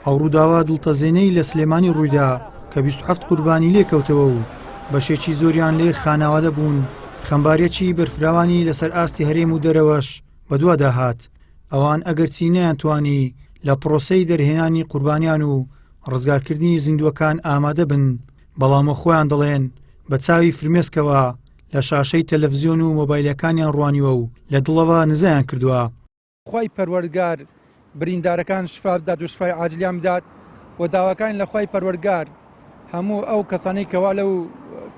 ئەو ڕووداوە دڵتەزێنەی لە سلێمانی ڕوویدا کە 27 قوربانی لێکەوتەوە و بەشێکی زۆریان لێ خانەوادە بوون، خەمبارییەکی بەرفراوانی لەسەر ئاستی هەرێم و دەرەوەش بەدوادا هات. ئەوان ئەگەرچی نەیانتوانی لە پرۆسەی دەرهێنانی قوربانیان و ڕزگارکردنی زیندووەکان ئامادە بن، بەڵام وەخۆیان دەڵێن بە چاوی فرمێسکەوە لە شاشەی تەلەفزیۆن و مۆبایلەکانیان ڕوانیوە و لە دڵەوە نزایان کردووە. خوای پەروەردگار بریندارەکان شفا بدات و شفای عاجلیان بدات و داواکارین لە خوای پەروەردگار هەموو ئەو کەسانەی کەوا لەو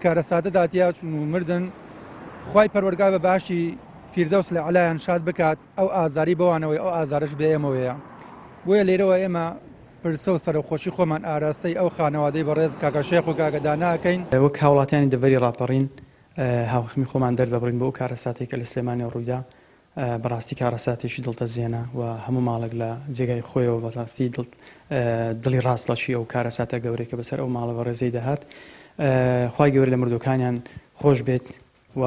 کارەساتەدا تیاچون و مردن خوای پەروەردگار بە باشی فیردەوس لە عەلایان شاد بکات ئەو ئازاری بەوانەوەی ئەو ئازارش بە ئێمەوەیە بۆیە لێرەوە ئێمە پرسە و سەرەخۆشی خۆمان ئاراستەی ئەو خانەوادەی بەڕێز کاکە شێخ و کاکە دانا ئەکەین. وەک هاوڵاتیانی دەڤەری ڕاپەڕین هاوخەمی خۆمان دەردەبڕین بۆ ئەو کارەساتەی کە لە سلێمانی ڕوویدا، بەڕاستی کارەساتێکی دڵتەزێنە و هەموو ماڵێک لە جێگای خۆیەوە بەڕاستی دڵ دڵی ڕاستڵەکی ئەو کارەساتە گەورەی کە بەسەر ئەو ماڵە بەڕێزەی دەهات خوای گەورە لە مردووەکانیان خۆش بێت و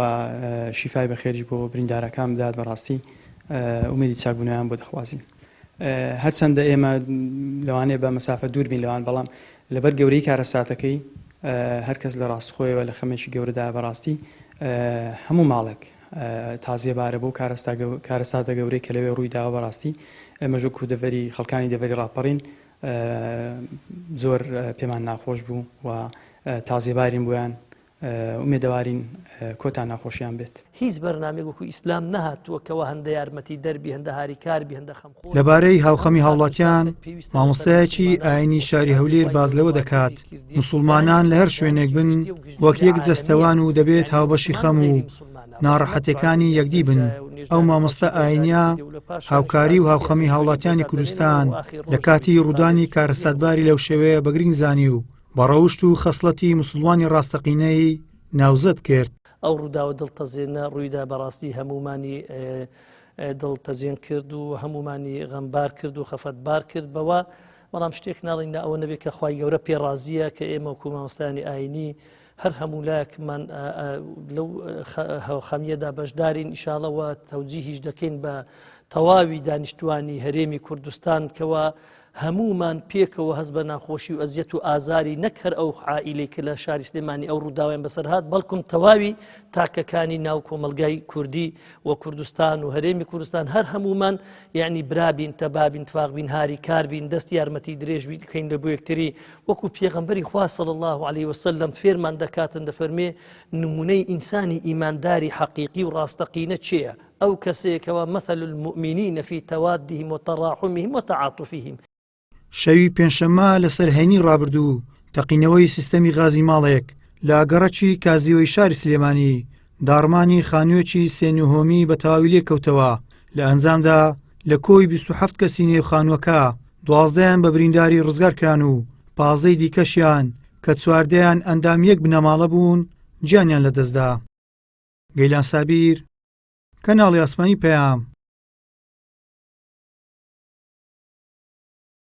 شیفای بەخێریش بۆ بریندارەکان بدات بەڕاستی ئومێدی چاکبوونەوەیان بۆ دەخوازین هەرچەندە ئێمە لەوانەیە بە مەسافە دوور بین لەوان بەڵام لەبەر گەورەی کارەساتەکەی هەرکەس لە ڕاست خۆیەوە لە خەمێکی گەورەدا بەڕاستی هەموو ماڵێک تازیەبارە بەو کارەساتە گەورەی کە لەوێ ڕووی داوە بەڕاستی ئێمەش وەکو دەڤەری خەڵکانی دەڤەری ڕاپەڕین زۆر پێمان ناخۆش بوو و تازیەبارین بۆیان ئومێدەوارین کۆتا ناخۆشیان بێت. هیچ بەرنامەیەک وەکو ئیسلام نەهاتووە کەوا هەندە یارمەتی دەر بی هەندە هاریکار بی هەندە خەمخۆر بی. لەبارەی هاوخەمی هاوڵاتیان، مامۆستایەکی ئاینی شاری هەولێر باس لەوە دەکات، موسوڵمانان لە هەر شوێنێک بن وەک یەک جەستە وان و دەبێت هاوبەشی خەم و ناڕەحەتیەکانی یەکدی بن، ئەو مامۆستا ئاینیە هاوکاری و هاوخەمی هاوڵاتیانی کوردستان لە کاتی ڕوودانی کارەساتباری لەو شێوەیە بە گرنگ زانی و بە ڕەوشت و خەسڵەتی موسڵمانی ڕاستەقینەی ناوزەد کرد. ئەو ڕووداوە دڵتەزێنە ڕوویدا بەڕاستی هەموومانی دڵتەزێن کرد و هەموومانی غەمبار کرد و خەفەتبار کرد بەوە بەڵام شتێک ناڵین لە ئەوە نەبێت کە خوای گەورە پێڕازیە کە ئێمە وەکو مامۆستایانی ئاینی هەر هەموو لایەکمان لەو خەمیەدا بەشدارین ئیشاڵەوە تەوجیهیش دەکەین بە تەواوی دانیشتوانی هەرێمی کوردستان کەوا هەموومان پێکەوە هەست بە ناخۆشی و ئەزیەت و ئازاری نەک هەر ئەو عائیلەی کە لە شاری سلێمانی ئەو ڕووداویان بەسەر هات بەڵکم تەواوی تاکەکانی ناو کۆمەڵگای کوردی و کوردستان و هەرێمی کوردستان هەر هەموومان یعنی برابین تەبابین تفاق بین هاری کار بین دەست یارمەتی درێژ بین بکەین لە بۆ یەکتری وەکو پێغەمبەری خوا صلی الله علیه وسلم فێرمان دەکاتن دەفەرمێ نمونەی ئینسانی ئیمانداری حەقیقی و ڕاستەقینە چێە ئەو کەسەیە کەوا مثل المؤمنین فی توادهم وتراحمهم وتعاطفهم. شەوی پێنجشەممە لەسەر هەینی ڕابردوو تەقینەوەی سیستەمی غازی ماڵێک لە گەڕەکی کازیوەی شاری سلێمانی داڕمانی خانوویەکی سێ نهۆمی بە تەواوی لێکەوتەوە لە ئەنجامدا لە کۆی 27 کەسی نێو خانووەکە دوازدەیان بە برینداری ڕزگار کران و پازدەی دیکەشیان کە چواردەیان ئەندام یەک بنەماڵە بوون گیانیان لەدەستدا. گەیلان سابیر، کەناڵی ئاسمانی پەیام.